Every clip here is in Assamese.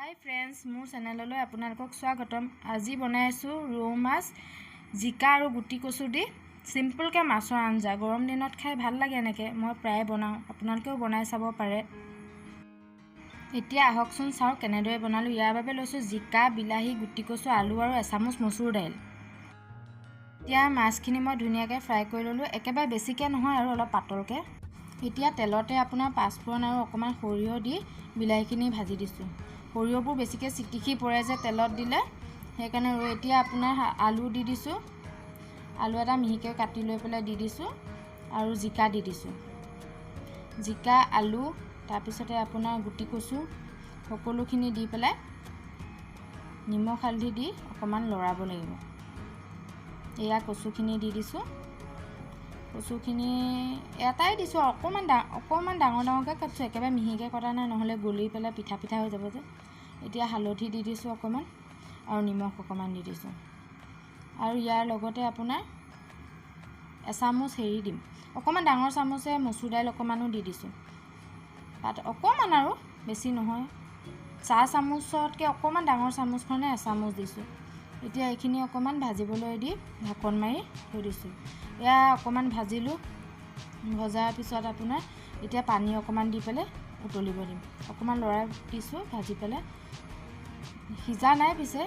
হাই ফ্ৰেণ্ডছ, মোৰ চেনেললৈ আপোনালোকক স্বাগতম। আজি বনাই আছোঁ ৰৌ মাছ জিকা আৰু গুটি কচু দি চিম্পলকৈ মাছৰ আঞ্জা। গৰম দিনত খাই ভাল লাগে এনেকৈ, মই প্ৰায়ে বনাওঁ, আপোনালোকেও বনাই চাব পাৰে। এতিয়া আহকচোন চাওঁ কেনেদৰে বনালোঁ। ইয়াৰ বাবে লৈছোঁ জিকা, বিলাহী, গুটি কচু, আলু আৰু এচামুচ মচুৰ দাইল। এতিয়া মাছখিনি মই ধুনীয়াকৈ ফ্ৰাই কৰি ল'লোঁ, একেবাৰে বেছিকৈ নহয় আৰু অলপ পাতলকৈ। এতিয়া তেলতে আপোনাৰ পাঁচফোৰণ আৰু অকণমান সৰিয়হ দি বিলাহীখিনি ভাজি দিছোঁ। সৰিয়হবোৰ বেছিকৈ চিটিকি পৰে যে তেলত দিলে, সেইকাৰণে। আৰু এতিয়া আপোনাৰ আলু দি দিছোঁ, আলু এটা মিহিকৈ কাটি লৈ পেলাই দি দিছোঁ আৰু জিকা দি দিছোঁ। জিকা, আলু, তাৰপিছতে আপোনাৰ গুটি কচু সকলোখিনি দি পেলাই নিমখ হালধি দি অকণমান লৰাব লাগিব। এয়া কচুখিনি দি দিছোঁ। কচুখিনি এটাই দিছোঁ, অকণমান ডাঙৰ ডাঙৰকৈ কাটিছোঁ, একেবাৰে মিহিকৈ কটা নাই, নহ'লে গলি পেলাই পিঠা পিঠা হৈ যাব যে। এতিয়া হালধি দি দিছোঁ অকণমান আৰু নিমখ অকণমান দি দিছোঁ। আৰু ইয়াৰ লগতে আপোনাৰ এচামুচ হেৰি দিম, অকণমান ডাঙৰ চামুচে মচুৰ দাইল অকণমানো দি দিছোঁ, তাত অকণমান আৰু বেছি নহয়, চাহ চামুচতকৈ অকণমান ডাঙৰ চামুচখনে এচামুচ দিছোঁ। এতিয়া এইখিনি অকণমান ভাজিবলৈ দি ঢাকন মাৰি থৈ দিছোঁ। এয়া অকণমান ভাজিলোঁ, ভজাৰ পিছত আপোনাৰ এতিয়া পানী অকণমান দি পেলাই উতলিব দিম। অকণমান লৰাই দিছোঁ ভাজি পেলাই, সিজা নাই পিছে।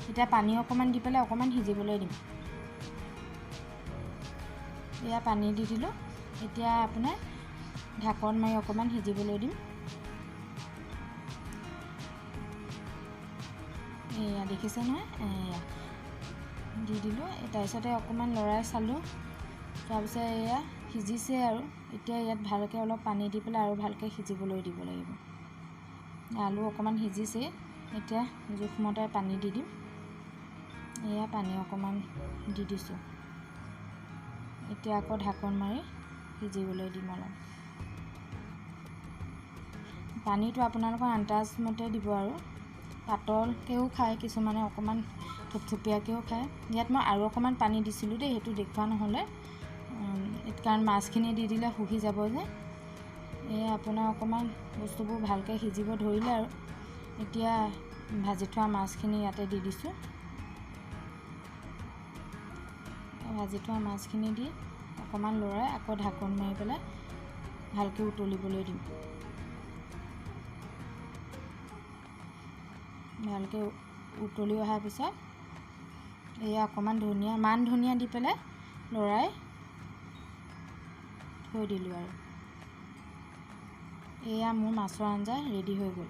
এতিয়া পানী অকণমান দি পেলাই অকণমান সিজিবলৈ দিম। এয়া পানী দি দিলোঁ। এতিয়া আপোনাৰ ঢাকন মাৰি অকণমান সিজিবলৈ দিম। এয়া দেখিছে নহয়, এয়া দি দিলোঁ। তাৰপিছতে অকণমান লৰাই চালোঁ, তাৰপিছত এয়া সিজিছে আৰু। এতিয়া ইয়াত ভালকৈ অলপ পানী দি পেলাই আৰু ভালকৈ সিজিবলৈ দিব লাগিব। আলু অকণমান সিজিছে, এতিয়া জোখমতে পানী দি দিম। এয়া পানী অকণমান দি দিছোঁ। এতিয়া আকৌ ঢাকন মাৰি সিজিবলৈ দিম অলপ। পানীটো আপোনালোকৰ আন্দাজমতে দিব আৰু, পাতলকৈও খায় কিছুমানে, অকণমান থুপথুপীয়াকৈও খায়। ইয়াত মই আৰু অকণমান পানী দিছিলোঁ দেই, সেইটো দেখুওৱা নহ'লে, কাৰণ মাছখিনি দি দিলে শুহি যাব যে। এই আপোনাৰ অকণমান বস্তুবোৰ ভালকৈ সিজিব ধৰিলে আৰু। এতিয়া ভাজি থোৱা মাছখিনি ইয়াতে দি দিছোঁ। ভাজি থোৱা মাছখিনি দি অকণমান লৰাই আকৌ ঢাকন মাৰি পেলাই ভালকৈ উতলিবলৈ দিম। ভালকৈ উতলি অহাৰ পিছত এয়া অকণমান ধনিয়া, মান ধনিয়া দি পেলাই লৰাই থৈ দিলোঁ আৰু। এয়া মোৰ মাছৰ আঞ্জা ৰেডি হৈ গ'ল।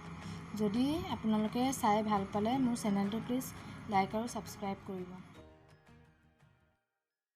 যদি আপোনালোকে চাই ভাল পালে মোৰ চেনেলটো প্লিজ লাইক আৰু ছাবস্ক্ৰাইব কৰিব।